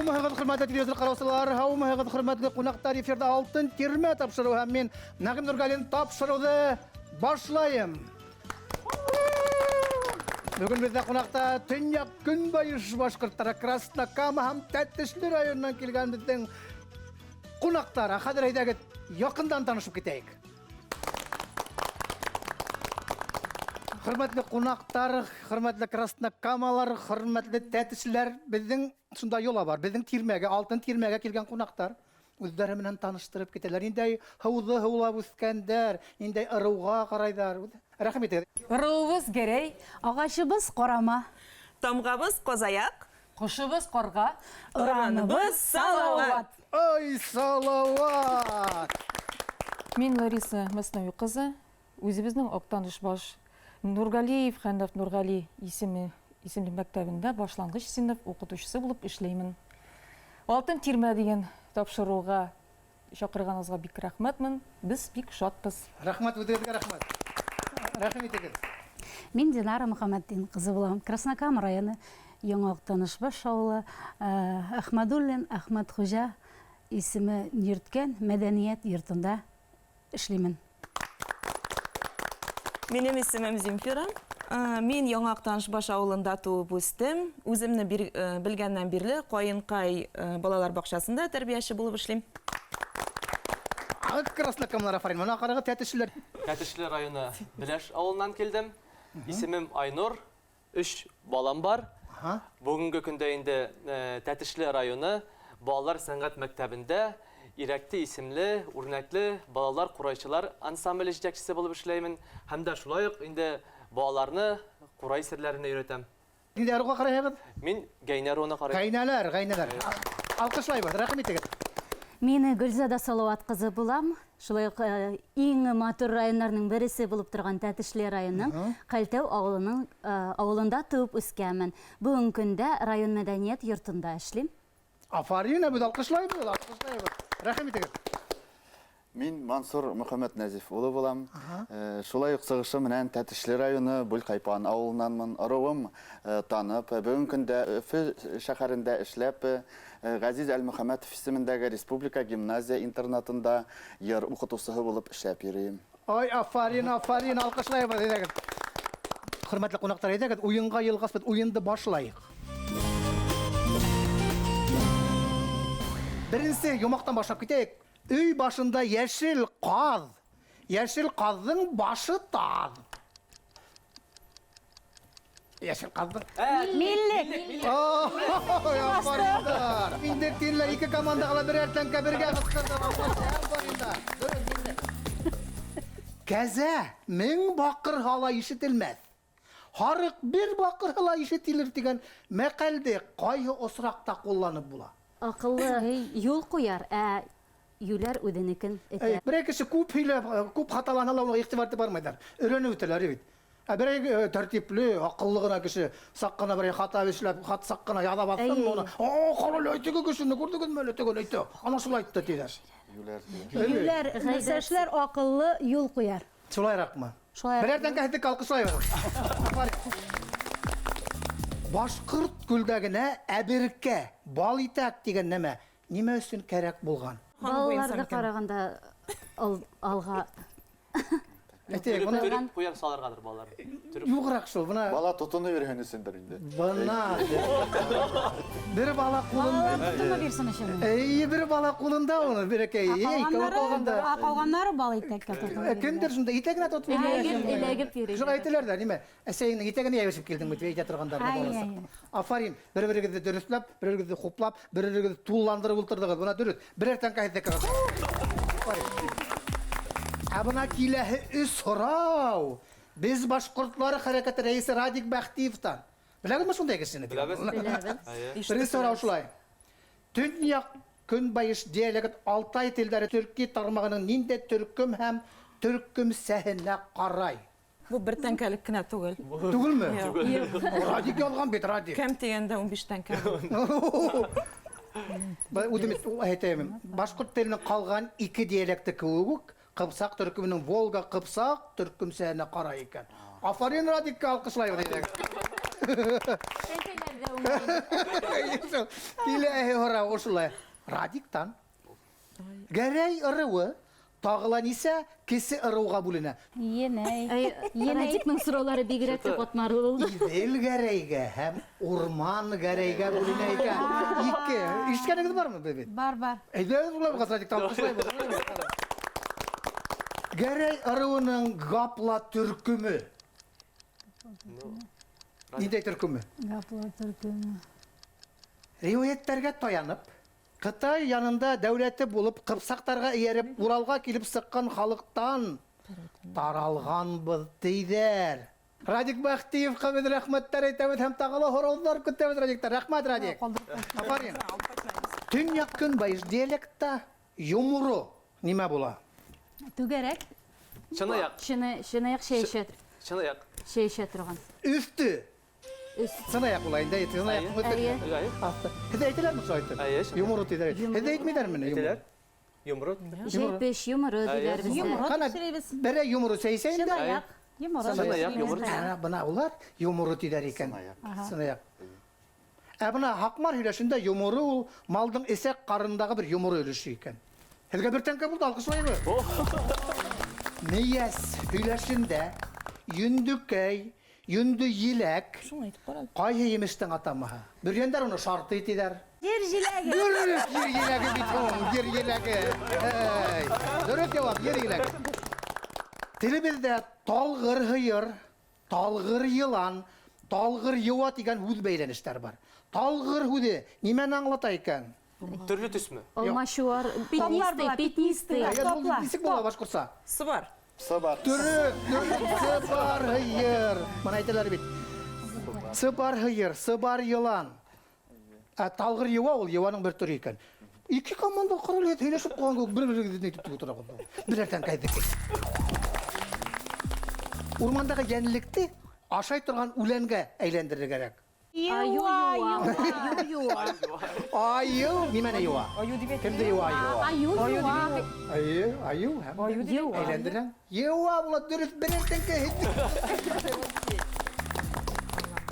Һаумыһығыҙ, хөрмәтле телевизор ҡараусылар, һаумыһығыҙ, хөрмәтле ҡунаҡтар, эфирҙа Алтын тирмә тапшырыуы һәм мин Нәғим Нургалин тапшырыуҙы башлайым. Бөгөн беҙҙә ҡунаҡта Төньяҡ Көнбайыш башҡорттары Краснокама һәм Тәтешле районынан килгән беҙҙең ҡунаҡтар. Ә хәҙер әйҙәгеҙ яҡындан танышып китәйек. Хөрмәтле кунактар, хөрмәтле краснокамалар, хөрмәтле тәтешләр, безнең шунда йола бар. Безнең тирмәгә, алтын тирмәгә килгән кунактар үзләре менән таныштырып китәләр. Ниндәй һыуҙы һыулап үскәндәр, ниндәй ырыуға карайҙар. Рәхим итегеҙ. Ырыуыбыз Гәрәй. Агачыбыз карама. Тамгабыз Казаяк. Кошыбыз карга. Ораныбыз Салават. Ай, Салават! Мин Лариса Мәснәви кызы, үзебезнең Актанышбаш Нургалиев Хәнәф Нургали исеме исемле мәктәбендә башлангыч сыйныф укытучысы булып эшләймен. Алтын тирмә дигән тапшыруга Чакырганыгызга бик рәхмәтмен. Без бик шатбыз. Рәхмәт, үзегезгә рәхмәт. Рәхим итегез. Мин Динара Мөхәммәтдин кызы булам. Краснокама районы, Яңа Актанышбаш авылы, Әхмәдуллин Әхмәтхуҗа исеме йөрткән мәдәният йортында эшлимен. Минем исемем Земфира. Мин Яңа Актанышбаш авылында туып үстем. Үземне белгәннән бирле Каенкай балалар бакчасында тәрбияче булып эшлим. Ак краснокамнар, афәрин. Моны карагыз, Тәтешлеләр. Тәтешле районы Беләш авылыннан килдем. Исемем Айнур. Өч балам бар. Бүгенге көндә инде Тәтешле районы балалар сәнгать мәктәбендә Ирәкте исемле үрнәкле балалар курайчылар ансамбле җитәкчесе булып эшләймен һәм дә шулай ук инде балаларны курай серләренә өйрәтәм. Нинди ыруга карыйһыгыз? Мин Гәйнә ыруына карыйм. Гәйнәләр, гәйнәләр. Алкышлайбыз, рәхим итегез. Мин Гөлзада Салават кызы булам. Шулай ук иң матур районнарның бересе булып торган Тәтешле районының Кәлтәү авылының авылында туып үскәнмен. Бүгенге көндә район мәдәният йортында эшлим. Афарин, без алкышлайбыз, алкышлайбыз. Рәхим итегез. Мин Мансур Мөхәммәтнәзиф улы булам. Шулай ук чыгышым белән Тәтешле районы Бүлкайпан авылыннанмын. Ыруым танып, бүгенге көндә Өфе шәһәрендә эшләп, Газиз Әлмөхәммәтов исемендәге республика гимназия-интернатында йыр укытучыһы булып эшләп йөрим. Ай, афарин, афарин, алкышлайбыз, әйдәгез. Хөрмәтле кунаклар, әйдәгез, уенга елгас без уенды башлайык. Беренче йомактан башлап китәйек. Өй башында яшел каз. Яшел казның башы таз. Яшел казның. Миллек. Афариндар. Инде тирләр ике командага да берәр тәңкә бергә кыстырды. Афариндар. Кәзә мең бакырһа ла ишетелмәс. Һарык бер бакырһа ла ишетелер дигән мәкальде кайһы осракта кулланып була? Акыллы юл куяр, ә юләр үзенекен этә. Берәр кеше күп һөйләп, күп хаталана ла, уңа игътибар итеп бармыйлар. Өйрәнеп бетәләр бит. Ә берәй тәртипле, акыллы гына кеше сак кына берәй хата эшләп, хат сак кына яза бассын, моны, "О, карале, теге кешене күрдегезме әле, теге әйтте, ана шулай әйтте", диләр. Юләр диләр. Юләр, нәрсә эшләр, акыллы юл куяр. Шулайракмы? Шулайрак. Берәр тәңкә һездек алкышлайбыз. Башкорт күлдәгенә әберкә, бал итәк дигән нәмә нимә өчен кәрәк булган? Балаларга караганда алга Әйтәйек, моны Төреп куяр салыргадыр балалар. Төреп. Юграк шул, бына. Бала тотынып йөргән өчендер инде. Бына. Бер бала кулында. Балалар тотынып йөрсен өчен. Әйе, бер бала кулында аны, берәкәй. Эй, кулында. Ә калганнары бал итәккә тотынып. Кемдер шунда итәгенә тотынып йөри. Эләгеп йөри. Шулай әйтәләр дә, нимә? Әсәеңнең итәгенә ябышып килдең бит, әйтә торгандар баласы. Афарин, бер-берегезне дөресләп, бер-берегезне хуплап, бер-берегезне тулыландырып ултырдыгыз. Бына дөрес. Берәр тәңкә һездә кагыз. Ә бына киләһе өч сорау. Без башкортлар хәрәкәте рәисе Радик Бәхтиевтан. Беләгезме шундай кешене? Беләбез. Беләбез. Беренче сорау шулай. Төньяк көнбайыш диалект Алтай телләре төрки тармагының нинди төркем һәм төркемсәһенә карай? Бу бер тәңкәлек кенә түгел. Түгелме? Юк. Радик язган бит, Радик. Кәм дигәндә 15 тәңкә. Үзем әйтәм, башкорт теленең калган ике диалекты кебек үк, кыпчак төркеменең Волга кыпчак төркемсәһенә карай икән. Афарин Радикка алкышлайбыз әйдәгез. Тәңкәләрдә. Киләһе һорау ошолай. Радиктан. Гәрәй ырыуы тағы ла нисә кесе ырыуға бүленә? Енәй. Радикның сораулары бигерәк тә катмарлы булды. Идел Гәрәйгә һәм Урман Гәрәйгә бүленә икән. Ике. Ишеткәнегеҙ бармы бит? Бар, бар. Әйҙә, улай булғас, Радик, алҡышлайбыҙ. Гәрәй ырыуының гапла төркөмө. Ниндәй төркөмө? Гапла төркөмө. Риүәйәттәргә таянып, Кытай янында дәүләте булып, ҡыпсаҡтарға эйәреп, Уралға килеп сыҡҡан халыҡтан таралғанбыҙ тейҙәр. Радик Бәхтиевҡа беҙ рәхмәттәр әйтәбеҙ һәм тағы ла һорауҙар көтәбеҙ Радиктан. Рәхмәт, Радик. Афарин. Төньяҡ-көнбайыш диалектта йоморо нимә була? Түгәрәк. Чынаяҡ. Чыны, чынаяҡ чәй эчә. Чынаяҡ. Чәй эчә торган. Өҫтө. Сынаяҡ була инде, сынаяҡ. Әйе. Асты. Һеҙҙә әйтәләрме шулай итеп? Әйе. Йоморо тиҙәр. Һеҙҙә әйтмәйҙәрме ни? Әйтәләр. Йоморо. Җәйпеш, йоморо диләр бездә. Йоморо Ҡана, пешерәбеҙ. берәй йоморо сәй эсә инде. Чынаяҡ. Йоморо. Сынаяҡ, йоморо. Ә, бына улар йоморо тиҙәр икән. Сынаяҡ. Ә бына Һаҡмар һөйләшендә йоморо ул малдың эсәк ҡарынындағы бер йоморо өлөшө икән. Һеҙгә бер тәңкә булды, алҡышлайбыҙ. Мейәс һөйләшендә йөндөкәй, йөндө еләк, ҡайһы емештең атамаһы? Бөрйәндәр уны шартый тиҙәр. Ер җиләге. Дөрөҫ, ер еләге бит ул, ер еләге. Эй, дөрөҫ яуап, ер еләге. Телебеҙҙә талғыр һыйыр, талғыр йылан, талғыр йыуа тигән һүҙ бәйләнештәр бар. Талғыр һүҙе нимәне аңлата икән? Төрлө төҫмө? Алмачуар, пятнистый, пятнистый. Әгәр ул нисек була башҡортса? Сыбар. Сыбар. Дөрөҫ, дөрөҫ, сыбар һыйыр. Бына әйтәләр бит. Сыбар һыйыр, сыбар йылан. Ә талғыр йыуа ул йыуаның бер төрө икән. Ике команда ҡаралып һөйләшеп ҡуйған кеүек бер-берегеҙҙе әйтеп ултыра бында. Берәр тәңкә әйтеп. Урмандағы йәнлекте ашай торған үләнгә әйләндерергә кәрәк. Аю юа. Аю юа. Айыу нимәне юа? Аю тип әйтте. Кемде юа аю? Аю юа. Айыу, аю һәм Аю тип әйләндерә. Юа була дөрөҫ берәр тәңкә.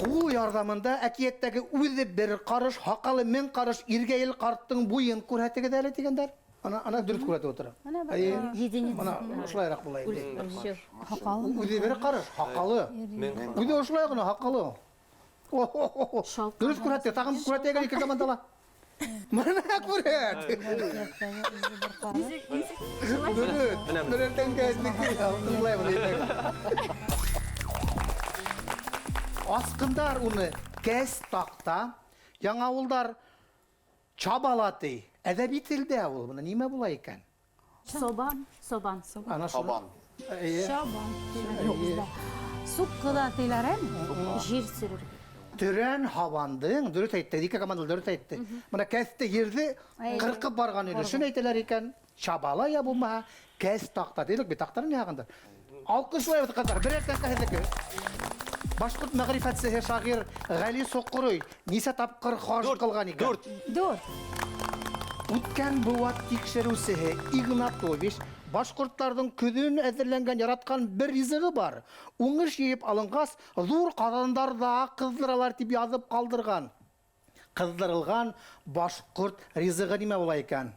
Ҡул ярҙамында әкиәттәге үҙе бер ҡарыш, һаҡалы мең ҡарыш Иргәйел ҡарттың буйын күрһәтегеҙ әле тигәндәр. Ана, ана дөрөҫ күрһәтеп ултыра. Әйе. Единица. Бына ошолайыраҡ була инде. Үлчәү. Һаҡалы. Үҙе бер ҡарыш, һаҡалы. Үҙе ошолай ғына һаҡалы. Шалҡан. Дөрөҫ күрһәтте, тағын күрһәтәйек әле ике командала. Бына күрһәт. Дөрөҫ. Берәр тәңкә эҙлеке. Алтынлай бына Асҡындар уны кәс таҡта, яңауылдар чабала ти. Әҙәби телдә ул. Бына нимә була икән? Собан, собан. Ана шуны. Һабан. Эйе. Шабан. Суҡҡы ла тиләр, әме? Җир сөрергә. Төрән һабандың, дөрөҫ әйтте, ике команда дөрөҫ әйтте. Бына кәҫте ерҙе ҡырҡып барған өлөшөн әйтәләр икән. Чабала я булмаһа, кәс таҡта тилек бит, таҡтар ни яғында. Алҡышлайбыҙ, ҡыҙҙар, берәр тәңкә һеҙҙеке. Башҡорт мәғрифәтсеһе шағир Ғәли Соҡорой нисә тапҡыр хаж ҡылған икән? Дүрт. Дүрт. Үткән быуат тикшереүсеһе Игнатович башҡорттарҙың көҙөн әҙерләнгән яратҡан бер ризығы бар. Уңыш йыйып алынғас, ҙур ҡаҙандарҙа ҡыҙҙыралар тип яҙып ҡалдырған. Ҡыҙҙырылған башҡорт ризығы нимә була икән?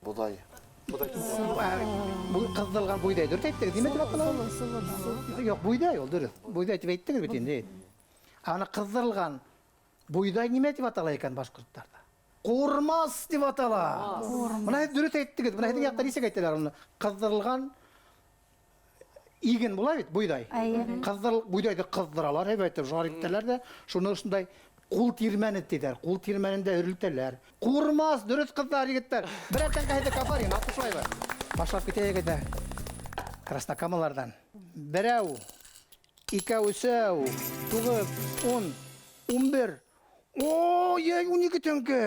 Боҙай. Был ҡыҙҙырылған бойҙай. Дөрөҫ әйттегеҙ, нимә тип атала ул? Юҡ, бойҙай ул, дөрөҫ. Бойҙай тип әйттегеҙ бит инде. Ә аны ҡыҙҙырылған бойҙай нимә тип атала икән башҡорттарҙа? Ҡурмас тип атала. Бына һеҙ дөрөҫ әйттегеҙ. Бына һеҙҙең яҡта нисек әйтәләр уны? Ҡыҙҙырылған иген була бит, бойҙай. Әйе. Бойҙайҙы ҡыҙҙыралар, һәйбәт итеп жар итәләр ҙә, шуны ошондай ҡул тирмәне тиҙәр, ҡул тирмәнендә өрөлтәләр. Ҡурмас, дөрөҫ ҡыҙҙар, егеттәр. Берәр тәңкә һеҙҙе афарин, алҡышлайбыҙ. Башлап китәйек әйҙә. Краснокамаларҙан. Берәү, икәү, өсәү, туғыҙ, ун, ун бер. Ой, ей, 12 тәңкә.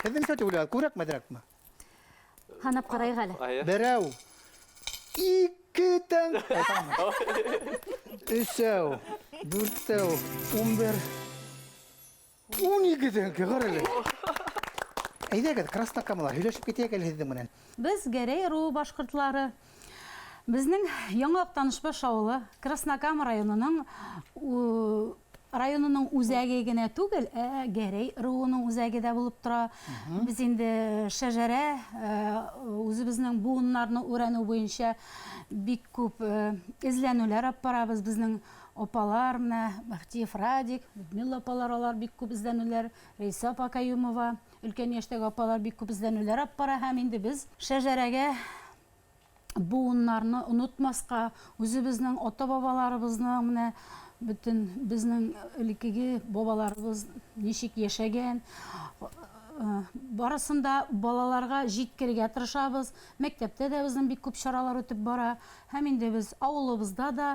Һеҙҙең нисә тип уйлайһығыҙ? Күберәкме, әҙерәкме? Һанап ҡарайыҡ әле. Әйе. Берәү, ике тәңкә. Өсәү, дүртәү, ун бер, 12 тәңкә, ҡара әле. Әйҙәгеҙ, краснокамалар, һөйләшеп китәйек әле һеҙҙең менән. Беҙ Гәрәй ырыуы башҡортлары. Беҙҙең Яңы Аҡтанышбаш ауылы Краснокама районының районының үзәге генә түгел, ә Гәрәй ыруының үзәге дә булып тора. Без инде шәжәрә, үзебезнең буыннарны өйрәнү буенча бик күп эзләнүләр алып барабыз. Безнең апалар, менә Бәхтиев Радик, Людмила апалар, алар бик күп эзләнүләр, Рәйсә апа Каюмова, өлкән яшьтәге апалар бик күп эзләнүләр алып бара һәм инде без шәжәрәгә буыннарны онытмаска, үзебезнең ата-бабаларыбызның менә бөтен безнең элеккеге бабаларыбыз ничек яшәгән, барысын да балаларга җиткерергә тырышабыз. Мәктәптә дә безнең бик күп чаралар үтеп бара. Һәм инде без авылыбызда да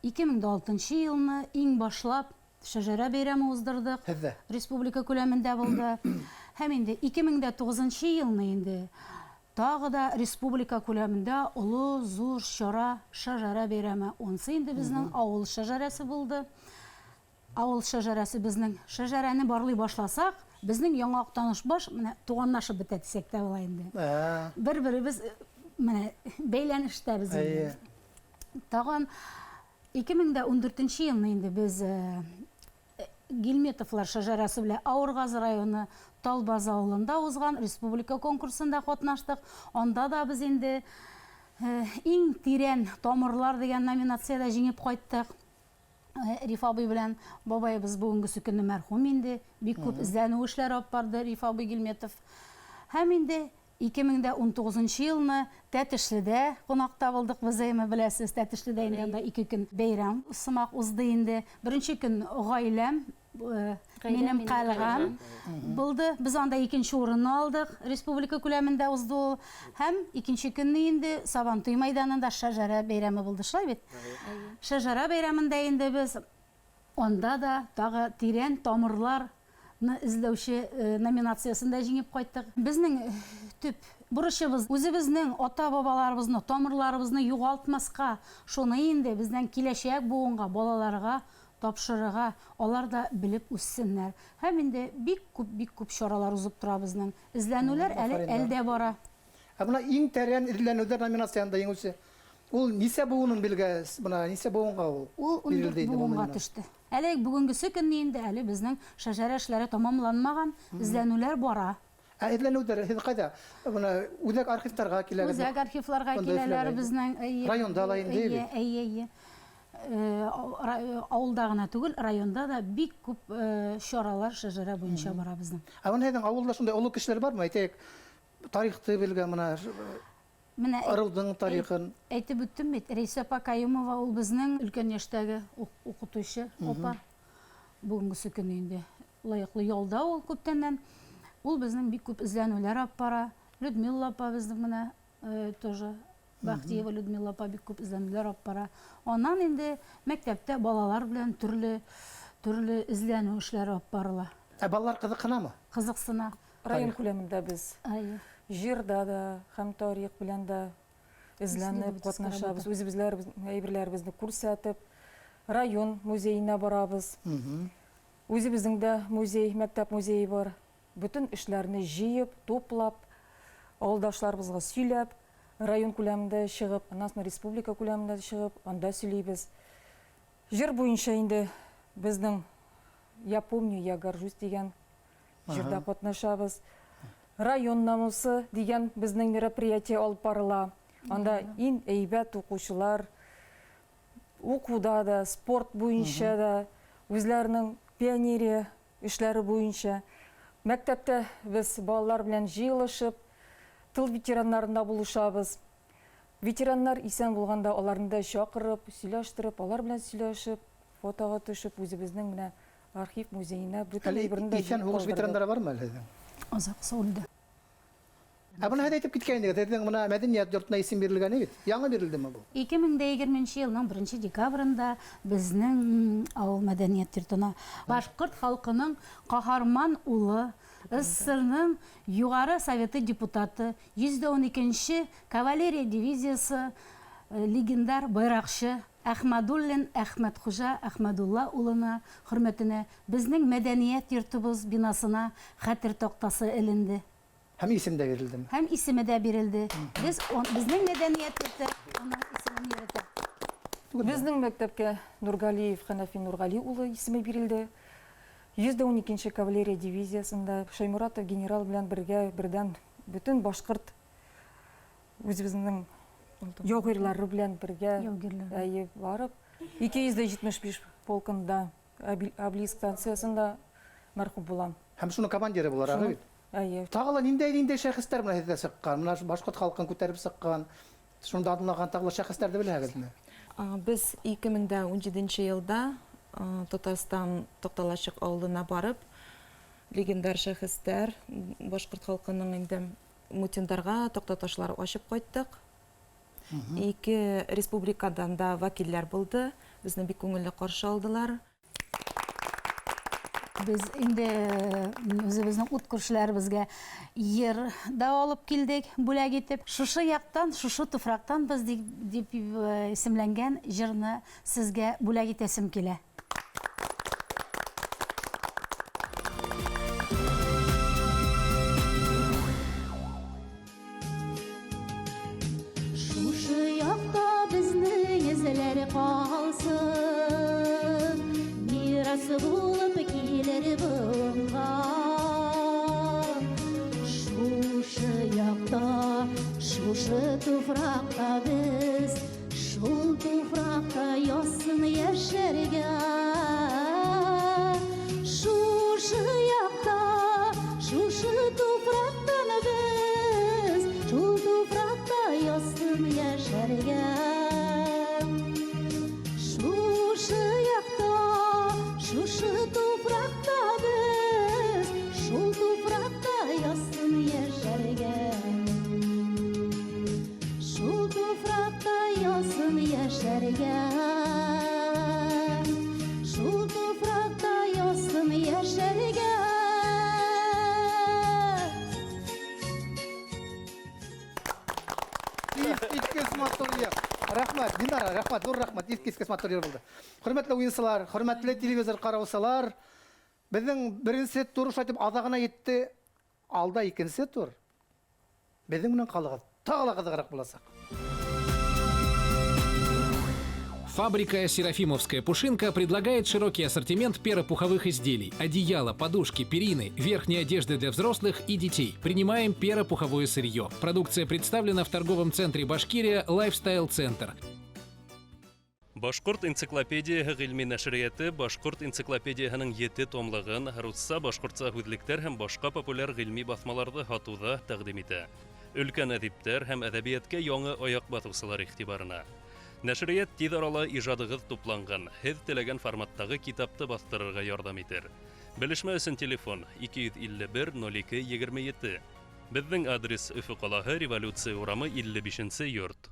2006 елны иң башлап Шәжәрә бәйрәме уздырдык. Һеҙҙә. Республика күләмендә булды. Һәм инде 2009 елны инде тагы да республика күләмендә олы зур чара Шәжәрә бәйрәме. Онсы инде безнең авыл шәжәрәсе булды. Авыл шәжәрәсе безнең шәжәрәне барлый башласак, безнең Яңа Актанышбаш менә туганлашып бетә дисәк тә була инде. Бер-беребез менә бәйләнештә без инде. Тагын 2014 елны инде без Гильметовлар шәжәрәсе белән Авыргазы районы Талбаз авылында узган республика конкурсында катнаштык. Анда да без инде иң тирән тамырлар дигән номинациядә җиңеп кайттык. Риф абый белән бабайыбыз бүгенгесе көнне мәрхүм инде. Бик күп эзләнү эшләре алып барды Риф абый Гильметов. Һәм инде 2019 елны Тәтешледә кунакта булдык без, әйме беләсез, Тәтешледә инде анда 2 көн бәйрәм сымак узды инде. Беренче көн гаиләм, минем калгам булды. Без анда икенче урынны алдык, республика күләмендә узды ул. Һәм икенче көнне инде Сабантуй мәйданында Шәжәрә бәйрәме булды, шулай бит? Шәжәрә бәйрәмендә инде без анда да тагы тирән тамырлар эзләүче номинациясендә җиңеп кайттык. Безнең төп бурычыбыз үзебезнең ата-бабаларыбызны, тамырларыбызны югалтмаска, шуны инде бездән киләчәк буынга, балаларга тапшырырга, алар да белеп үссеннәр. Һәм инде бик күп, бик күп чаралар узып тора безнең. Эзләнүләр әле әлдә бара. Ә менә иң тәрән эзләнүләр номинациясендә җиңүче. Ул нисә буынын белгәс, менә нисә буынга ул? Ул 14 буынга төште. Әле бүгенгесе көнне инде әле безнең шәжәрә эшләре тамамланмаган, эзләнүләр бара. Ә эзләнүләр һеҙ ҡайҙа? Бына үҙәк архивтарға киләгеҙ. Үҙәк архивларға киләләр безнең. Районда ла инде бит. Әйе, әйе. Ауылда ғына түгел, районда да бик күп чаралар шәжәрә буйынса бара безнең. Ә бына һеҙҙең ауылда шундай оло кешеләр бармы? Әйтәйек, тарихты белгән менә Менә ырыуҙың тарихын. Әйтеп үттем бит, Рәйсә апа Каюмова ул безнең өлкән яшьтәге укытучы апа. Бүгенгесе көнне инде лаеклы ялда ул күптәннән. Ул безнең бик күп эзләнүләр алып бара. Людмила апа безнең менә тоже Бахтиева Людмила апа бик күп эзләнүләр алып бара. Аннан инде мәктәптә балалар белән төрле төрле эзләнү эшләре алып барыла. Ә балалар кызыксынамы? Кызыксына. Район күләмендә без җырда да һәм тарих белән дә эзләнеп катнашабыз. Үзебезләр әйберләребезне күрсәтеп, район музеена барабыз. Үзебезнең дә музей, мәктәп музее бар. Бөтен эшләрне җыеп, туплап, авылдашларыбызга сөйләп, район күләмендә чыгып, аннан соң республика күләмендә чыгып, анда сөйлибез. Җыр буенча инде безнең Я помню, я горжусь дигән җырда катнашабыз. Район намусы дигән безнең мероприятие алып барыла. Анда иң әйбәт укучылар укуда да, спорт буенча да, үзләренең пионерия эшләре буенча. Мәктәптә без балалар белән җыелышып, тыл ветераннарында булышабыз. Ветераннар исән булганда аларны да чакырып, сөйләштереп, алар белән сөйләшеп, фотога төшеп, үзебезнең менә архив музеена бөтен Әле әйберне дә исән җыеп һугыш калдырдык. ветераннары бармы әле һеҙҙең? Озак үлде. Ә бына һеҙ әйтеп киткән инегеҙ, һеҙҙең бына мәҙәниәт йортона исем бирелгән бит. Яңы бирелдеме был? 2020 елның 1 декабрендә безнең авыл мәдәният йортына башкорт халкының каһарман улы, СССРның Югары Советы депутаты, 112 кавалерия дивизиясе легендар байракчы Әхмәдуллин Әхмәтхуҗа Әхмәдулла улына хөрмәтенә безнең мәдәният йортыбыз бинасына хәтер тактасы эленде. Һәм исем дә бирелдеме? Һәм исеме дә бирелде. Без безнең мәдәният йорты аның исемен йөртә. Түгелме? Безнең мәктәпкә Нургалиев Хәнәфи Нургали улы исеме бирелде. 112 нче кавалерия дивизиясендә Шәйморатов генерал белән бергә бердән бөтен башкорт үзебезнең яугирлары белән бергә әйе барып 275 полкында Обелиск станциясендә мәрхүм була. Һәм шуның командиры буларак бит. Әйе. Тагы ла ниндәй-ниндәй шәхесләр менә сездә чыккан? Менә башкорт халкын күтәреп чыккан, шунда данлаган тагы ла шәхесләрне беләгезме? Без 2017 нче елда Татарстан Такталачык авылына барып, легендар шәхесләр, башкорт халкының инде мутиндарга такта ташлар ачып кайттык. Ике республикадан да вәкилләр булды. Безне бик күңелле каршы алдылар. Без инде үзебезнең ут күршеләребезгә ер да алып килдек, бүләк итеп. Шушы яктан, шушы туфрактан без дип исемләнгән җырны сезгә бүләк итәсем килә. Шушы якта безне йөзләр калсын, Мирас булып килер буынга. Шушы якта, шушы туфракта без, Шул туфракта язсын яшәргә. Шушы якта, шушы туфрактан без, Шул туфракта язсын яшәргә. Шушы якта, шушы туфракта без, Шул туфракта язсын яшәргә. Шул туфракта язсын яшәргә. Шул туфракта язсын яшәргә. Искиткеч матур җыр. Рәхмәт, Динара, рәхмәт, зур рәхмәт. Искиткеч матур җыр булды. Хөрмәтле уенчылар, хөрмәтле телевизор караучылар, безнең беренче тур шулай итеп азагына җитте. Алда икенче тур. Безнең белән калыгыз. Тагы да кызыграк булачак. Фабрика «Серафимовская пушинка» предлагает широкий ассортимент перопуховых изделий, одеяла, подушки, перины, верхней одежды для взрослых и детей. Принимаем перопуховое сырье. Продукция представлена в торговом центре «Башкирия» «Лайфстайл Центр». Башкорт энциклопедияһе гыйльми нәшрияты Башкорт энциклопедияһенең ете томлыгын, русса-башкортса һүҙлектәр һәм башҡа популяр ғилми баҫмаларҙы һатыуҙа тәҡдим итә. Өлкән әҙиптәр һәм әҙәбиәткә яңы аяҡ баҫыусылар иғтибарына. Нәшриәт тиҙ арала ижадығыҙ тупланған, һеҙ теләгән форматтағы китапты баҫтырырға ярҙам итер. Белешмә өсөн телефон 251 02 27. Беҙҙең адрес Өфө ҡалаһы, Революция урамы 55 йорт.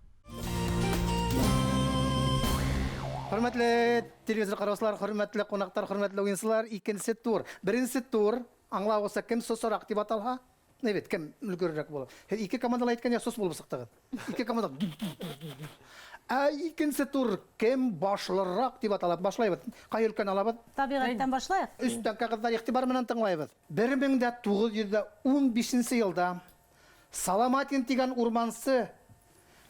Хөрмәтле телевизор караучылар, хөрмәтле кунаклар, хөрмәтле уенчылар, икенче тур. Беренче тур, аңлавыгызча, кем сосрак дип аталһа, не бит, кем өлгерерәк булып. Һеҙ ике командала әйткән сос булып сыҡтығыҙ. Ике команда. Ә икенче тур кем башлырак дип атала. Башлайбыҙ. Ҡай өлкән алабыҙ? Табиғәттән башлайыҡ. Өстән ҡағыҙҙар иғтибар менән тыңлайбыҙ. 1915 йылда Саламатин тигән урмансы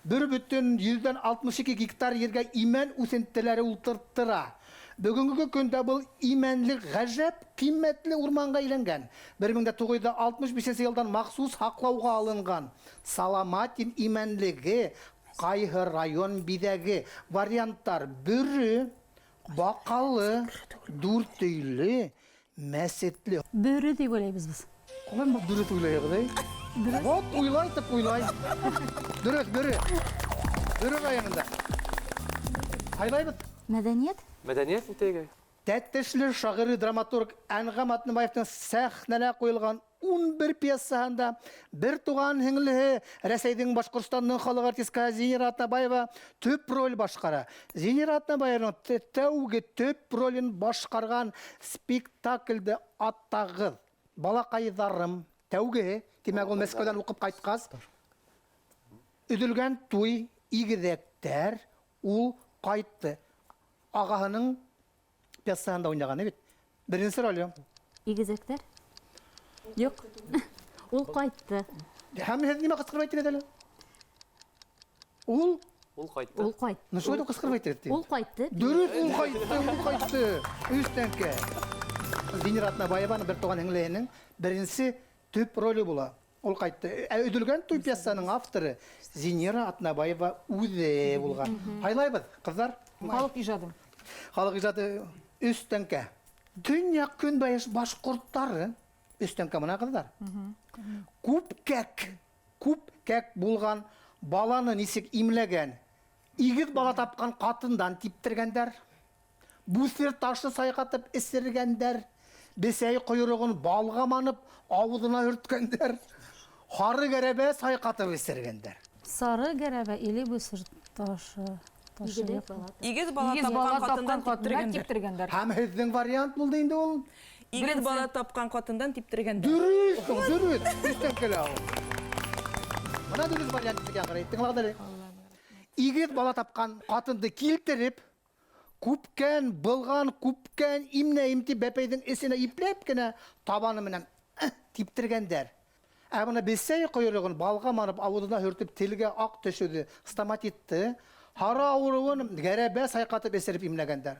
1,62 гектар ергә имән үҫентеләре ултырттыра. Бөгөнгө көндә был имәнлек ғәжәп ҡиммәтле урманға әйләнгән. 1965 йылдан махсус һаҡлауға алынған Саламатин имәнлеге ҡайһы район биҙәге? Варианттар: Бөрө, Баҡалы, Дүртөйлө, Мәсетле. Бөрө тип уйлайбыҙ беҙ. Ҡалай бөрө тип уйлайһығыҙ, эй? Вот уйлай тип уйлай. Дөрөҫ, Бөрө. Бөрө районында. Һайлайбыҙ. Мәҙәниәт? Мәҙәниәт итәйек. Тәтешле шағиры драматург Әнғәм Атнабаевтың сәхнәлә ҡуйылған 11 пьесаһында бер туған һеңлеһе Рәсәйҙең Башҡортостандың халыҡ артисткаһы Зинира Атнабаева төп роль башҡара. Зинира Атнабаеваның тәүге төп ролен башҡарған спектаклде атағыҙ. Балаҡайҙарым тәүгеһе, тимәк ул Мәскәүҙән уҡып ҡайтҡас, өҙөлгән туй, игеҙәктәр, ул ҡайтты. Ағаһының пьесаһында уйнаған бит. Беренсе роле. Игеҙәктәр? Юҡ. Ул ҡайтты. Һәм һеҙ нимә ҡысҡырып әйттегеҙ әле? Ул Ул кайтты. Ул кайтты. Ну, шулай дип кычкырып әйтегез дим. Ул кайтты. Дөрес, ул кайтты, ул кайтты. Өч тәңкә. Венера Атнабаеваның бер туган һеңлеһенең беренче төп роле була. Ул кайтты. Ә Өҙөлгән туй пьесаның авторы Зинира Атнабаева үҙе булган. Һайлайбыҙ, кызлар. Халык ижады. Халык ижады өч тәңкә. Төньяк көнбайыш башкортлары өч тәңкә менә кызлар. Күпкәк, күпкәк булган баланы ничек имләгән? Игез бала тапкан катындан типтергәндәр. Бүсер ташы сайкатып эсергәндәр. Бесәй койрыгын балга манып авызына өрткәндәр. Һары гәрәбә сайкатып эсергәндәр. Сары гәрәбә или бүсер ташы. Ташы Игез юк. бала. Игез бала Игез бала тапкан тапкан катындан катыннан типтергәндәр. типтергәндәр. Һәм һеҙҙең вариант булды инде ул. Игез бала тапкан катындан типтергәндәр. Дөрөҫ, дөрөҫ. Өҫтән килә ул. Бына дөрөҫ вариант икән, ҡарай. Тыңлағыҙ әле. Игеҙ бала тапҡан ҡатынды килтереп, күпкән, былған, күпкән, имнәйем тип бәпәйҙең эсенә ипләп кенә табаны менән типтергәндәр. Ә бына бесәй ҡойроғон балға манып ауыҙына һөртөп телгә аҡ төшөүҙе, стоматитты, һары ауырыуын гәрәбә сайҡатып эсереп имләгәндәр.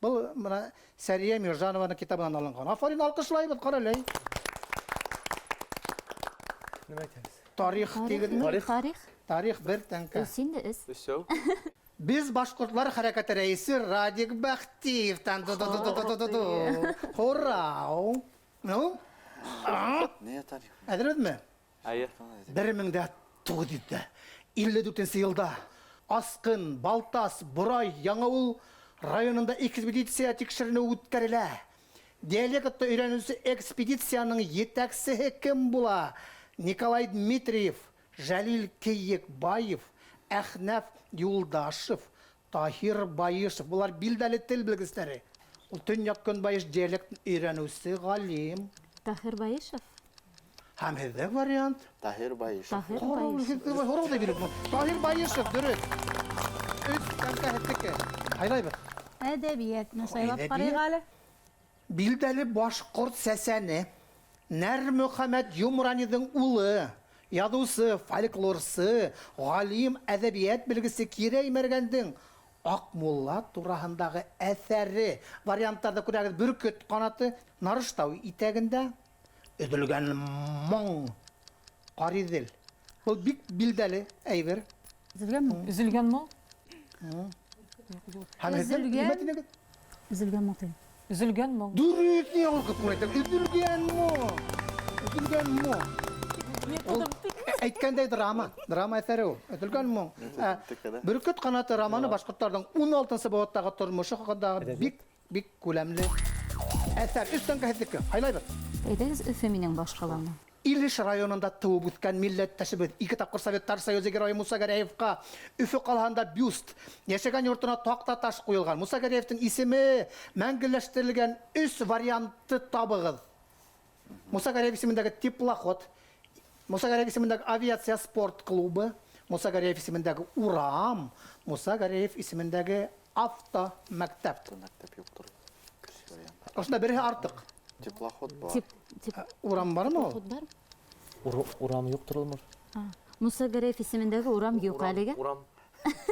Был бына Сәрия Миржанованың китабынан алынған. Афарин, алҡышлайбыҙ, ҡара әле. Нимә әйтәбеҙ? Тарих тигеҙ. Тарих. Тарих. Тарих бер тәңкә. Өс инде, өс. Өсәү. Без башҡортлар хәрәкәте рәисе Радик Бәхтиевтан. Ду-ду-ду-ду-ду-ду-ду. Һорау. Ну? Не тарих? Әҙербеҙме? Әйе. 1954 йылда Асҡын, Балтас, Борай, Яңауыл районында экспедиция тикшеренеү үткәрелә. Диалектты өйрәнеүсе экспедицияның етәксеһе кем була? Николай Дмитриев, Жәлил Кейекбаев, Әхнәф Юлдашев, Таһир Байышев. Булар билдәле тел белгестәре. Ул төньяк көнбайыш диалектын өйрәнеүсе галим. Таһир Байышев. Һәм һеҙҙең вариант? Таһир Байышев. Таһир Байышев. Һорау да биреп. Таһир Байышев, дөрөҫ. Өс тәңкә һеҙҙеке. Һайлайбыҙ. Әдәбиәтне сайлап Әдәбиәт. ҡарайыҡ әле. Билдәле башҡорт сәсәне Нәрмөхәмәт Йомраниҙың улы, яҙыусы, фольклорсы, ғалим, әҙәбиәт белгесе Кирәй Мәргәндең Аҡмулла тураһындағы әҫәре. Варианттарҙы күрәгеҙ: Бөркөт ҡанаты, Нарыштау итәгендә, Өҙөлгән моң, Ҡариҙел. Был бик билдәле әйбер. Өҙөлгән моң. Өҙөлгән моң. Һәм һеҙҙең Өҙөлгән. нимә тинегеҙ? Өҙөлгән моң тинем. Өҙөлгән моң. Дөрөҫ, ни ҡурҡып әйтәм. Өҙөлгән моң. Өҙөлгән моң. Ул әйткәндәй драма, драма әҫәре ул. Өҙөлгән моң. Бөркөт ҡанаты романы башҡорттарҙың 16-нсы быуаттағы тормошо хаҡындағы бик, бик күләмле әҫәр. Өс тәңкә һеҙҙеке. Һайлайбыҙ. Әйҙәгеҙ, Өфө минең баш ҡалам. Илеш районында тыуып үҫкән милләттәшебеҙ, ике тапҡыр Советтар Союзы геройы Муса Гәрәевҡа Өфө ҡалаһында бюст, йәшәгән йортона таҡта таш ҡуйылған. Муса Гәрәевтең исеме мәңгеләштерелгән өс вариантты табығыҙ. Муса Гәрәев исемендәге теплоход, Муса Гәрәев исемендәге авиация спорт клубы, Муса Гәрәев исемендәге урам, Муса Гәрәев исемендәге автомәктәп. Мәктәп юҡтыр. Ошонда береһе артыҡ. Теплоход бар. Тип, тип, Урам бармы ул? теплоход бар. Урам юҡтыр улмы? Муса Гәрәев исемендәге урам юҡ әлегә. Урам.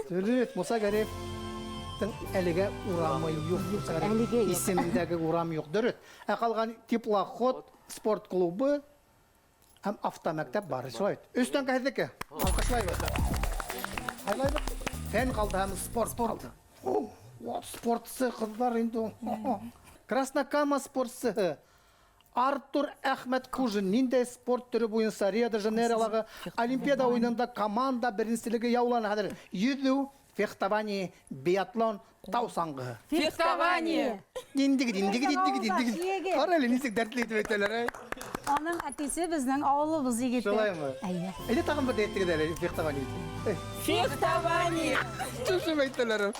Дөрөҫ, Муса Гәрәевтең әлегә урамы юҡ. Муса Гәрәев Әлегә юҡ. исемендәге урам юҡ. Дөрөҫ. Ә ҡалған теплоход, спорт клубы һәм автомәктәп бар. Шулай бит. Өс тәңкә һеҙҙеке. Алҡышлайбыҙ. Һайлайбыҙ. Фән ҡалды һәм спорт ҡалды. О, спортсы ҡыҙҙар инде ул. Краснокама спортсыһы Артур Әхмәткужин ниндәй спорт төрө буйынса Рио-де-Жанейролағы Олимпиада уйынында команда беренселеге яуланы? Хәҙер йөҙөү, фехтование, биатлон, тау саңғыһы. Фехтование. Диндиги, диндиги, диндиги, диндиги. Ҡара әле, нисек дәртле итеп әйтәләр, әй. Аның әтисе беҙҙең ауылыбыҙ егете. Шулаймы? Әйе. Әйҙә тағын бер әйтегеҙ әле, фехтование. Фехтование. Шушым әйтәләр.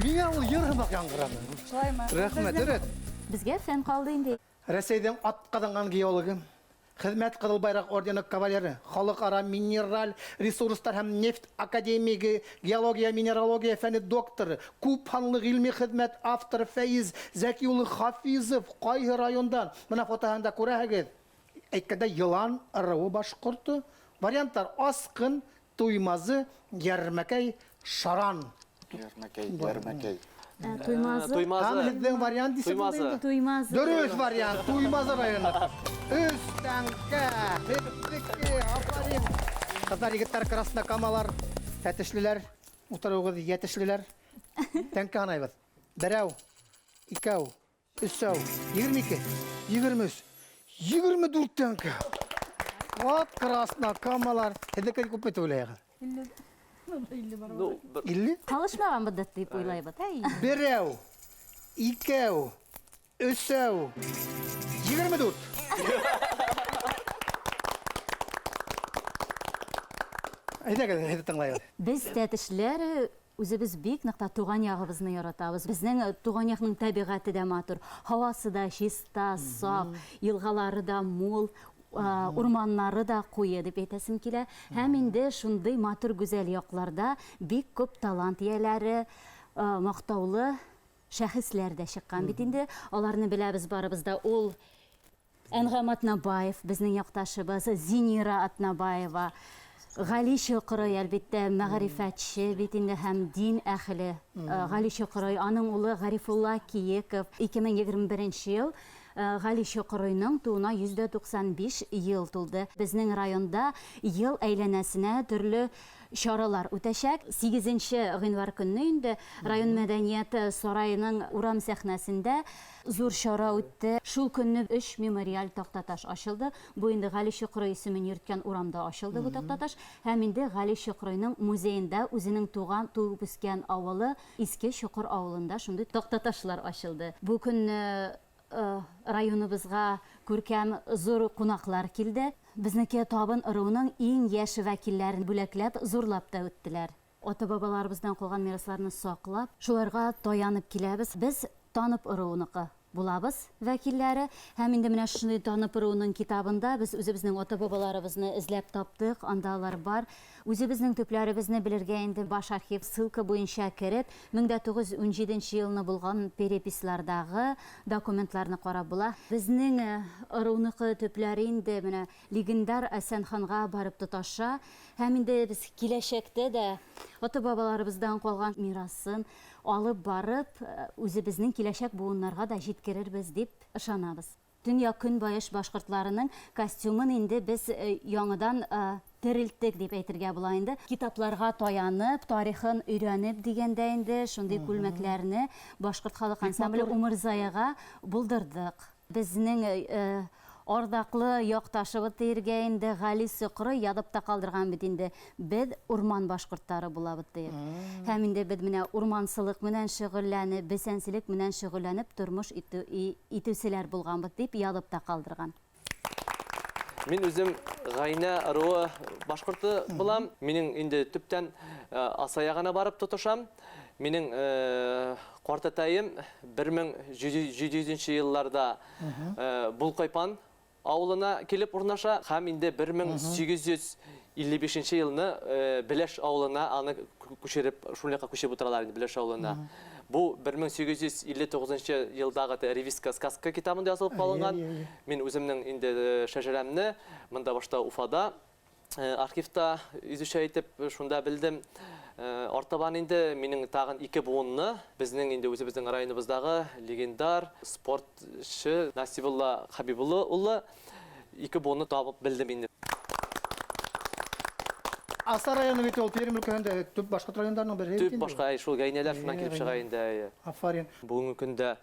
Миңә ул йыр һымаҡ яңғыраны. Шулаймы? Рәхмәт, дөрөҫ. Беҙгә фән ҡалды инде. Рәсәйҙең атҡаҙанған геологы, Хеҙмәт Ҡыҙыл Байраҡ ордены кавалеры, халыҡ-ара минераль ресурстар һәм нефть академигы, геология, минералогия фәне докторы, күп һанлы ғилми хеҙмәт авторы Фәиз Зәки улы Хафизов ҡайһы райондан? Бына фотоһында күрәһегеҙ. Әйткәндә, йылан ырыуы башҡорто. Варианттар: Асҡын, Туймазы, Ярмәкәй, Шаран. Ярмәкәй, Ярмәкәй. Туймазы. Туймазы. Һәм һеҙҙең вариант нисек булды Туймазы. инде? Туймазы. Дөрөҫ вариант, Туймазы районы. Өс тәңкә, һеҙҙеке, афарин. Ҡыҙҙар, егеттәр, краснокамалар, тәтешлеләр, утырыуығыҙ йәтешлеләр. Тәңкә һанайбыҙ. Берәү, икәү, өсәү, 22, 23, 24 тәңкә. Вот краснокамалар. Һеҙҙеке күпме тип уйлайһығыҙ? Ну, бер- 50? Ҡалышмағанбыҙ тип уйлайбыҙ. Берәү, икәү, өсәү, 24. Әйҙәгеҙ, һеҙҙе тыңлайбыҙ. Беҙ тәтешлеләр үзебеҙ бик ныҡ та туған яғыбыҙны яратабыҙ. Беҙҙең туған яҡның тәбиғәте дә матур, һауасы да чиста, саф, йылғалары да мул, урманнары да ҡуйы дип әйтәсем килә. Һәм инде шундай матур гүзәл яҡларда бик күп талант эйәләре, маҡтаулы шәхесләр дә сыҡҡан бит инде. Аларны беләбеҙ барыбыҙ да. Ул Әнғәм Атнабаев, беҙҙең яҡташыбыҙ, Зинира Атнабаева, Ғали Чоҡрой, әлбиттә, мәғрифәтсе бит инде һәм дин әһле. Ғали Чоҡрой, аның улы Ғарифулла Киеков. Ике мең егерме беренсе йыл Ғали Чоҡройның тыуына йөҙ ҙә туҡсан биш йыл тулды. Беҙҙең районда йыл әйләнәсенә төрлө чаралар үтәсәк. Һигеҙенсе ғинвар көнө инде район мәдәниәт сарайының урам сәхнәсендә зур чара үтте. Шул көнне өс мемориаль таҡтаташ асылды. Бу инде Ғали Чоҡрой исемен йөрөткән урамда асылды бу таҡтаташ. Һәм инде Ғали Чоҡройның музейында үзенең туған, тыуып үҫкән ауылы Иске Чоҡор ауылында шундай таҡтаташлар асылды. Бу көнне районыбыҙға күркәм зур ҡунаҡлар килде. Беҙҙеке Табын ырыуының иң йәш вәкилдәрен бүләкләп, зурлап та үттеләр. Ата-бабаларыбыҙҙан ҡалған мирасларны саҡлап, шуларға таянып киләбеҙ. Беҙ Танып ырыуыныҡы булабыҙ вәкилдәре. Һәм инде менә шундай Танып ырыуының китабында беҙ үҙебеҙҙең ата-бабаларыбыҙны эҙләп таптыҡ, анда алар бар. Үҙебеҙҙең төпләребеҙне белергә инде баш архив ссылка буйынса кереп, мең дә туғыҙ йөҙ ун һигеҙенсе йылны булған переписьларҙағы документларны ҡарап була. Беҙҙең ырыуныҡы төпләре инде менә легендар Әсәнханға барып тоташа. Һәм инде беҙ киләсәктә дә ата-бабаларыбыҙҙан ҡалған мирасын алып барып, үҙебеҙҙең киләсәк быуыннарға да еткерербеҙ тип ышанабыҙ. Төньяҡ көнбайыш башҡортларының костюмын инде беҙ яңыдан терелттек дип әйтергә була инде. Китапларға таянып, тарихын өйрәнеп дигәндә инде шундай күлмәкләрне башҡорт халыҡ Бик ансамбле матур. Умырзаяға булдырҙыҡ. Беҙҙең арҙаҡлы яҡташыбыҙ тиергә инде Ғали Соҡрой яҙып та ҡалдырған бит инде. Беҙ урман башҡорттары булабыҙ тиеп. Һәм инде беҙ менә урмансылыҡ менән шөғөлләнеп, бесәнселек менән шөғөлләнеп тормош итеүселәр булғанбыҙ тип яҙып та ҡалдырған. Мин үзем Ғайнә ырыуы башҡорто булам. Минең инде төптән Асаяғына барып тотошам. Минең ҡартатайым бер мең ете йөҙөнсө йылларҙа, Булҡайпан ауылына килеп урнаша һәм инде бер мең һигеҙ йөҙ илле бишенсе йылны Беләш ауылына аны күсереп, шул яҡҡа күсеп ултыралар инде Беләш ауылына. Бу бер мең һигеҙ йөҙ илле туғыҙынсы йылдағы Ревизка сказка китабында язылып ҡалынған. Мин үҙемдең инде шәжәрәмне мында башта Уфада архивта изучать итеп шунда белдем. Артабан инде минең тағын ике быуынны беҙҙең инде үҙебеҙҙең районыбыҙҙағы легендар спортсы Насибулла Хабибулла улы ике быуынны табып белдем инде. Аса районы бит ул Пермь өлкәһендә төп башҡорт райондарының береһе бит Төп инде. башҡа, әй, шул гәйнәләр шунан килеп сыға инде, әй. Афарин. Бөгөнгө көндә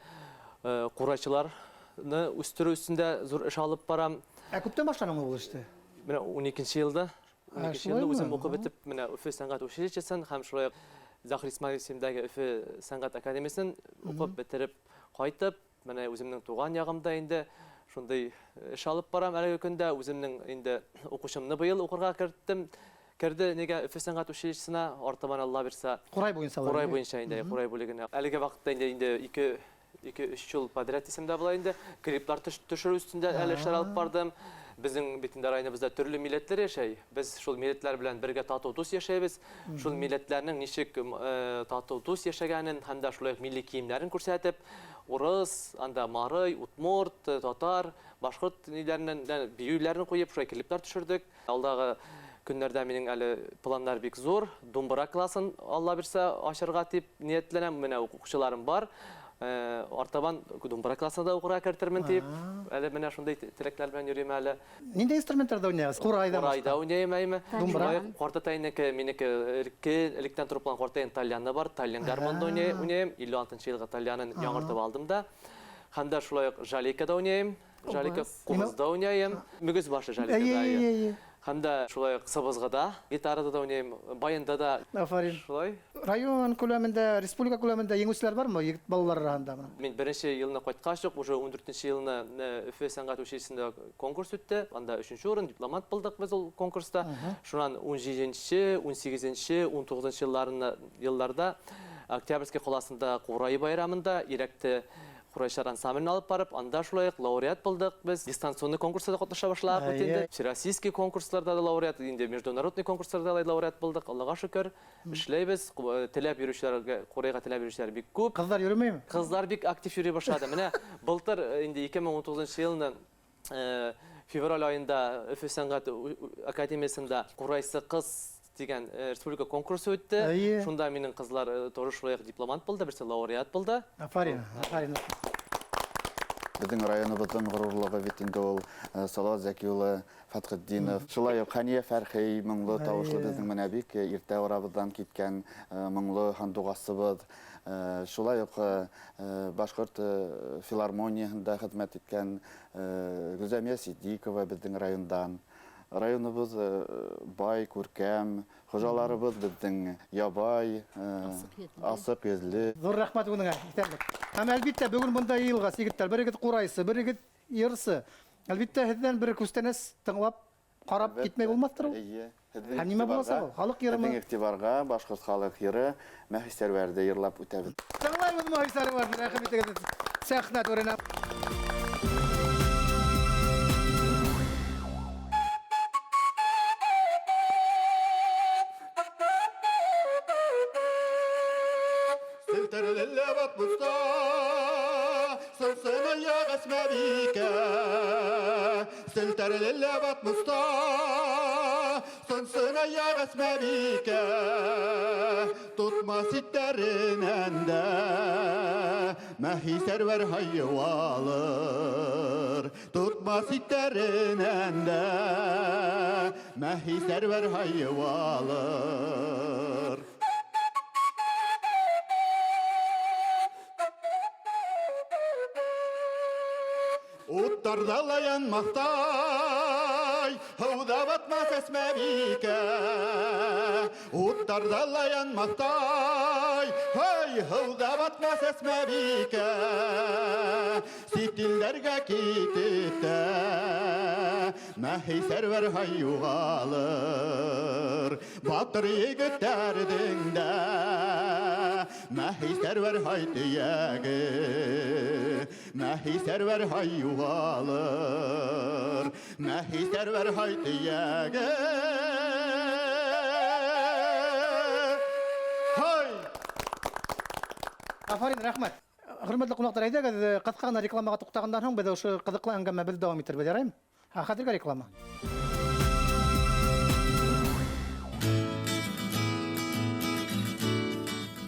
ҡурайсыларны үҫтереү өҫтөндә ҙур эш алып барам. Ә күптән башланың ул эште? Менә ун икенсе йылда. Ун Ә, икенсе йылда шулаймы? үҙем уҡып бөтөп, менә Өфө сәнғәт училищесын һәм шулай уҡ Заһир Исмаилов исемендәге Өфө сәнғәт академиясын уҡып бөтөрөп ҡайтып, менә үҙемдең туған яғымда инде шундай эш алып барам әлеге көндә. Үҙемдең инде уҡыусымны быйыл уҡырға керттем. Керде нигә Өфө сәнғәт училищесына, артабан Алла бирсә. Ҡурай буйынса Ҡурай алар, буйынса инде, ҡурай бүлегенә. Әлеге ваҡытта инде ике, өс йыл подряд тисәм дә була инде. Клиплар төшөрөү өҫтөндә әле эшләр алып бардым. Беҙҙең бит инде районыбыҙҙа төрлө милләтләр йәшәй. Беҙ шул милләтләр белән бергә татыу дус йәшәйбеҙ. Шул милләтләрнең нисек татыу дус йәшәгәнен һәм дә шулай уҡ милли кейемдәрен күрһәтеп, урыс, анда марый, удмурт, татар, башҡорт ниләренән, бейеүләрен ҡуйып, шулай клиплар төшөрҙөк. Алдағы Көннәрдә минең әле планнар бик зур. Думбыра классын Алла бирсә ачарга дип ниятләнәм. Менә укучыларым бар. Артабан думбыра классына да укырга кертермен дип. Әле менә шундый теләкләр белән йөрим әле. Нинди инструментларда уйнайсыз? Курайда. Курайда уйныйм әйме. Думбыра. Шулай ук картатайныкы, минеке элекке, электән торып булган картатайның тальяны бар. Тальян гармонда уйныйм. 56 елгы тальянын яңартып алдым да. Һәм дә шулай ук жалейкада уйныйм. Жалейка кубызда уйныйм. Мөгез башы жалейкада. Һәм дә шулай ук сыбызгыда, гитарада да уйныйм, баянда да. Афарин. Шулай. Район күләмендә, республика күләмендә җиңүчеләр бармы егет балалар арасында моның? Мин беренче елны кайткач ук, уже ундүртенче елны Өфе сәнгать училищесында конкурс үтте. Анда өченче урын, дипломант булдык без ул конкурста. Шуннан унҗиденче, унсигезенче, унтугызынчы елларда Октябрьский каласында Курай байрамында Ирәкте Курайшар ансамблен алып барып, анда шулай ук лауреат булдык без. Дистанционный конкурста да катнаша башладык бит инде. Всероссийский конкурсларда да лауреат, инде международный конкурсларда да лауреат булдык. Аллага шөкер, эшләйбез. Теләп йөрүчеләргә, Курайга теләп йөрүчеләр бик күп. Кызлар йөрмиме? Кызлар бик актив йөри башлады. Менә былтыр инде ике мең унтугызынчы елны февраль аенда Өфе сәнгать академиясендә Курайсы кыз дигән республика конкурсы үтте. Шунда минем кызлар тоже шулай ук дипломант булды, берсе лауреат булды. Афарин, афарин. Безнең районыбызның горурлыгы бит инде ул Салават Зәки улы Фәтхетдинов. Шулай ук Хәния Фәрхи моңлы тавышлы безнең менә бик иртә арабыздан киткән моңлы һандугасыбыз. Шулай ук башкорт филармонияһында хезмәт иткән Гүзәмия Сиддикова безнең райондан. Районыбыз бай, күркәм, хужаларыбыз безнең ябай, асык йөзле. Зур рәхмәт уныңа, исәнлек. Һәм әлбиттә бүген монда йыйылгас егетләр, берегез курайсы, берегез йырсы. Әлбиттә һеҙҙән бер күстәнәс тыңлап, карап китмәй булмаҫтыр ул. Әйе. Һәм нимә буласа ул? Халык йырымы? Һеҙҙең иғтибарға башҡорт халыҡ йыры Маһи Сәрвәрҙе йырлап үтәбеҙ. Тыңлайбыҙ Маһи Сәрвәрҙе, рәхим итегеҙ сәхнә түренә. Mahi Server hayvalar, tutma sitlerin de. Mahi Server hayvalar. Uttardala yanmaqtay, hıvda batmaz esmebike. Uttardala yanmaqtay, hey, hıvda batmaz esmebike. Sitillerge kitip de, Mahi Server hayyuğalır. Batır yiğitlerden de, Mahi Server haydiyegi. Mahi Server hayyuğalır. Mahi Server haydiyegi. Hay! Афарин, рәхмәт. Хөрмәтле ҡунаҡтар, әйҙәгеҙ, ҡыҫҡа ғына рекламаға туҡтағандан һуң беҙ ошо ҡыҙыҡлы әңгәмәбеҙҙе дауам итербеҙ, яраймы? Ә хәҙергә реклама.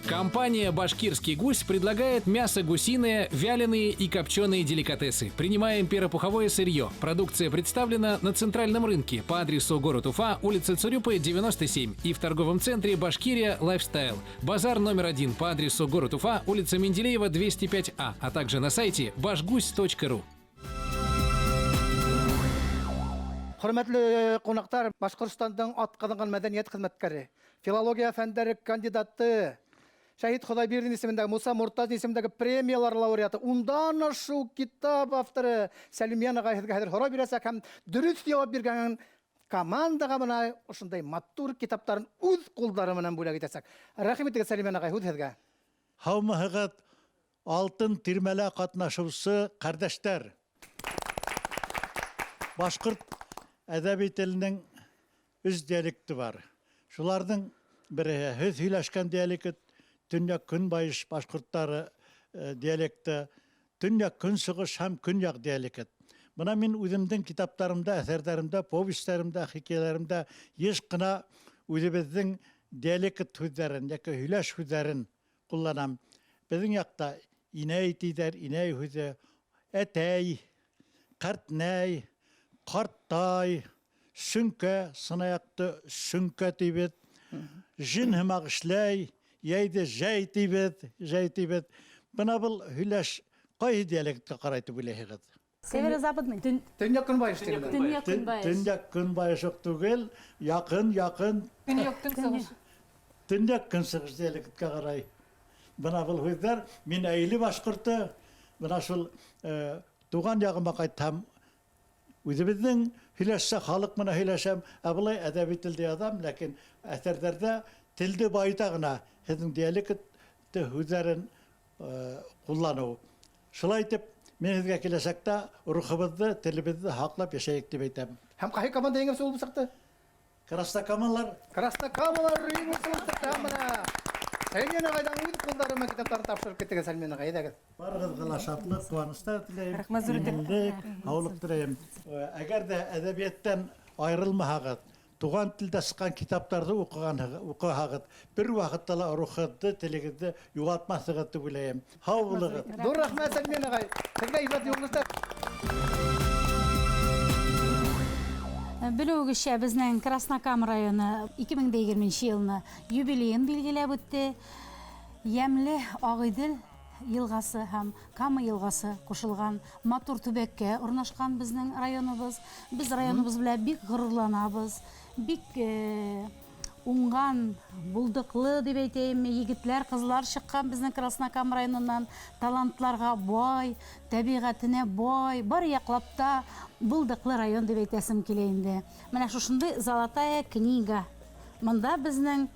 Компания «Башкирский гусь» предлагает мясо гусиное, вяленые и копченые деликатесы. Принимаем перопуховое сырье. Продукция представлена на центральном рынке по адресу город Уфа, улица Цурюпы, 97 и в торговом центре «Башкирия Лайфстайл». Базар номер 1 по адресу город Уфа, улица Менделеева, 205А, а также на сайте башгусь точка ру. Хөрмәтле ҡунаҡтар, Башҡортостандың атҡаҙанған мәҙәниәт хеҙмәткәре, филология фәндәре кандидаты, Шәһит Хоҙайбирҙин исемендәге, Муса Мортазин исемендәге премиялар лауреаты, ундан ашыу китап авторы Сәлимйән ағай һеҙгә хәҙер һорау бирәсәк һәм дөрөҫ яуап биргән командаға бына ошондай матур китаптарын үҙ ҡулдары менән бүләк итәсәк. Рәхим итегеҙ, Сәлимйән ағай, һүҙ һеҙгә. Һаумыһығыҙ, алтын тирмәлә ҡатнашыусы ҡәрҙәштәр. Башҡорт әҙәби теленең өс диалекты бар. Шуларҙың береһе һүҙ һөйләшкән диалект, төньяҡ-көнбайыш башҡорттары диалекты, төньяҡ-көнсығыш һәм көньяҡ диалект. Бына мин үҙемдең китаптарымда, әҫәрҙәремдә, повестьтәремдә, хикәйәләремдә йыш ҡына үҙебеҙҙең диалект һүҙҙәрен йәки һөйләш һүҙҙәрен ҡулланам. Беҙҙең яҡта инәй тиҙәр, инәй һүҙе, әтәй, ҡәртнәй, ҡартай, сөнкә, сынаяҡты сөнкә тибеҙ, жин һымаҡ эшләй, йәйҙе жәй тибеҙ, жәй тибеҙ. Бына был һөйләш ҡайһы диалектҡа ҡарай тип уйлайһығыҙ? Северо-западный. Төньяҡ-көнбайыш тигәндәр. Төньяҡ-көнбайыш. Төньяҡ-көнбайыш уҡ түгел, яҡын, яҡын. Төньяҡ-көнсығыш. Төньяҡ-көнсығыш диалектҡа ҡарай. Бына был һүҙҙәр, мин әйле башҡорто, бына шул туған яғыма ҡайтһам, үҙебеҙҙең һөйләшсә халыҡ менән һөйләшәм, ә былай әҙәби телдә яҙам, ләкин әҫәрҙәрҙә телде байыта ғына һеҙҙең диалект һүҙҙәрен ҡулланыу. Шулай итеп, мин һеҙгә киләсәктә рухыбыҙҙы, телебеҙҙе һаҡлап йәшәйек тип әйтәм. Һәм ҡайһы команда еңеүсе булып сыҡты? Краснокамалар. Краснокамалар еңеүсе булып сыҡты. Һәм бына Сәлмән ағайҙан үҙ ҡулдары менән китаптарын тапшырып киттегеҙ, Сәлмән ағай, әйҙәгеҙ. Барығыҙға ла шатлыҡ, ҡыуаныстар теләйем. Рәхмәт ҙур итеп. Именлек, һаулыҡ теләйем. Әгәр ҙә әҙәбиәттән айырылмаһағыҙ, туған телдә сыҡҡан китаптарҙы уҡыһағыҙ, бер ваҡытта ла рухығыҙҙы, телегеҙҙе юғалтмаҫһығыҙ тип уйлайым. Һау булығыҙ. Ҙур рәхмәт, Сәлмән ағай. Һеҙгә ижад юлдашта. Белеүегеҙсә, беҙҙең Краснокам районы ике мең дә егерменсе йылны юбилейын билгеләп үтте. Йәмле Ағиҙел йылғасы һәм Кама йылғасы ҡушылған матур төбәккә урынлашҡан беҙҙең районыбыҙ. Беҙ районыбыҙ белән бик ғорурланабыҙ, бик уңған, булдыҡлы тип әйтәйемме, егетләр, ҡыҙлар сыҡҡан беҙҙең Краснокам районынан, талантларға бай, тәбиғәтенә бай, бар яҡлап та булдыҡлы район тип әйтәсем килә инде. Менә шушындай золотая книга. Мында беҙҙең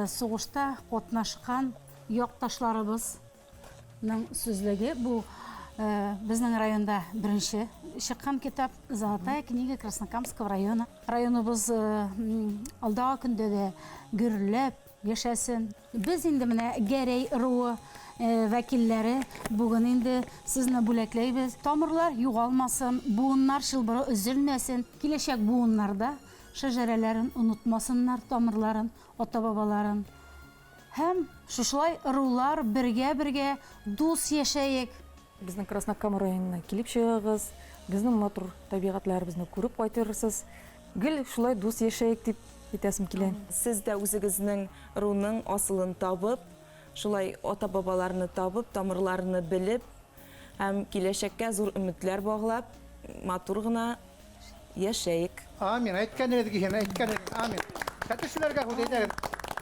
суғышта ҡатнашҡан яҡташларыбыҙның сүзлеге. Бу беҙҙең районда беренсе сыҡҡан китап Золотая книга Краснокамского района. Районыбыҙ алдағы көндә дә гөрләп йәшәсен. Беҙ инде менә Гәрәй ыруы вәкилләре бүген инде сезне бүләкләйбеҙ. Тамырлар юғалмасын, буыннар шылбыры өзелмәсен, киләсәк буыннарда шәжәрәләрен онотмасыннар, тамырларын, ата-бабаларын. Һәм шушылай ырулар бергә-бергә дус йәшәйек. Беҙҙең Краснокам районына килеп чыгыгыҙ, беҙҙең матур тәбиғәтләребеҙҙе күреп ҡайтырһығыҙ. Гел шулай дус йәшәйек тип әйтәсем килә. Сез дә үзегезнең ыруның асылын табып, шулай ата-бабаларны табып, тамырларны белеп, һәм киләсәккә ҙур өмөтләр бағлап, матур ғына йәшәйек. Амин. Әйткәнегеҙ килһен, әйткәнегеҙ. Амин. Тәтешләргә һүҙ әйтәгеҙ.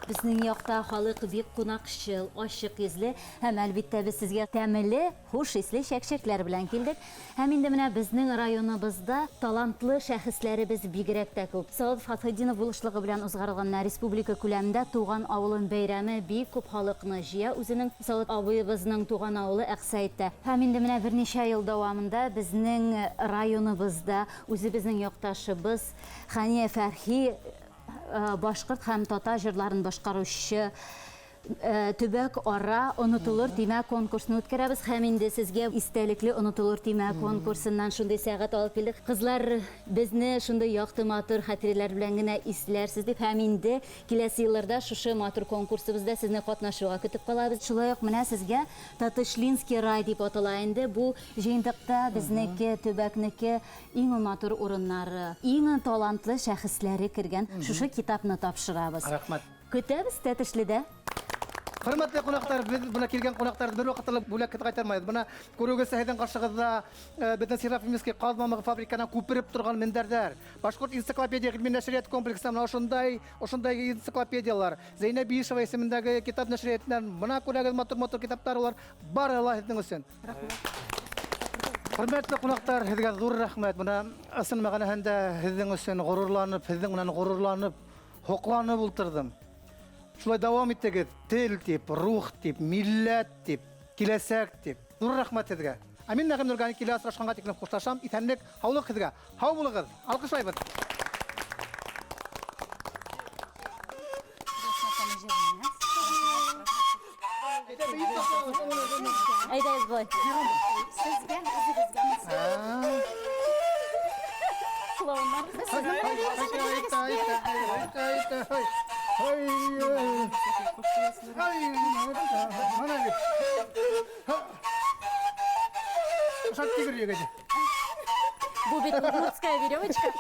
Безнең якта халык бик кунакчыл, ачык йөзле һәм әлбиттә без сезгә тәмле, хуш исле чәкчәкләр белән килдек. Һәм инде менә безнең районыбызда талантлы шәхесләребез бигрәк тә күп. Салават Фәтхетдинов булышлыгы белән узгарылган менә республика күләмендә туган авылын бәйрәме бик күп халыкны җыя үзенең Салават абыебызның туган авылы Әксәйттә. Һәм инде менә берничә ел дәвамында безнең районыбызда үзебезнең якташыбыз Хания Фәрхи башкорт һәм татар җырларын башкаручы төбәк ара онытылыр тимә конкурсын үткәрәбез. Һәм инде сезгә истәлекле онытылыр тимә конкурсыннан шундый сәгать алып килдек. Кызлар, безне шундый якты матур хатирәләр белән генә исләрсез дип һәм инде киләсе елларда шушы матур конкурсыбызда сезне катнашуга көтеп калабыз. Шулай ук менә сезгә Татышлинский рай дип атала инде. Бу җыентыкта безнеке, төбәкнеке иң матур урыннары, иң талантлы шәхесләре кергән шушы китапны тапшырабыз. Рәхмәт. Көтәбез Тәтешледә. Хөрмәтле кунаклар, без бына килгән кунакларны бер вакытта ла бүләк көтеп кайтармайбыз. Бына күрүгезчә һеҙҙең ҡаршығыҙҙа беҙҙең Серафимовский ҡаҙ мамығы фабриканан күпереп торған мендәрҙәр. Башҡорт энциклопедия ғилми нәшриәт комплексынан мына ошондай энциклопедиялар. Зәйнәб Биишева исемендәге китап нәшриәтенән бына күрәгеҙ матур-матур китаптар, улар бары ла һеҙҙең өсөн. Хөрмәтле ҡунаҡтар, һеҙгә ҙур рәхмәт. Бына ысын мәғәнәһендә һеҙҙең өсөн ғорурланып, һеҙҙең менән ғорурланып, һоҡланып ултырҙым. Шулай дауам итегеҙ. Тел тип, рух тип, милләт тип, киләсәк тип. Ҙур рәхмәт һеҙгә. Ә мин Нәғим Нурғәлиев килә осрашҡанға тиклем хушлашам. Иҫәнлек, һаулыҡ һеҙгә. Һау булығыҙ. Алҡышлайбыҙ. Әйҙәгеҙ былай. Сезгә, үҙегеҙгә. Бу бит удмуртская веревочка.